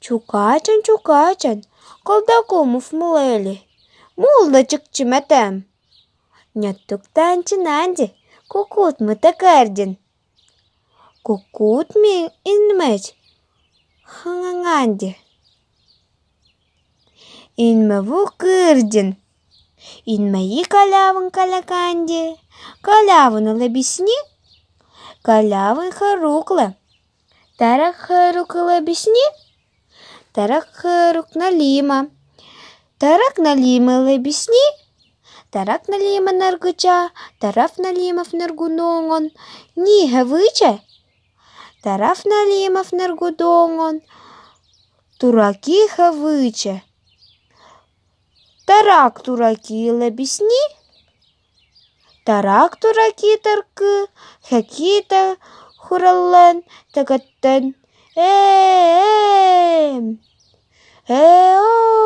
Чукаачан, чукаачан, колдакумов мулэли, мулла чыкчымэтэм. Ньоттуктаанчынаанди, кукут мытакардин. Кукут мин инмэч хаҥаҥаанди. Инмэву кырдин. Инмэйи калявын каляканди, калявын лэбисни, калявын харуклэ. Тарах харукла бисни, тарах харук налима, тарак налима лэбисни, тарак налима наргыча, тараф налимов наргуноҥон, ниһэ вычэ, тараф налимов наргудоҥон, туракиха вычэ, тарак тураки лэбисни, Тараак тура киитаркы, хэкиитэ хураллан тэкэттэн ээ-э, ээ-оо.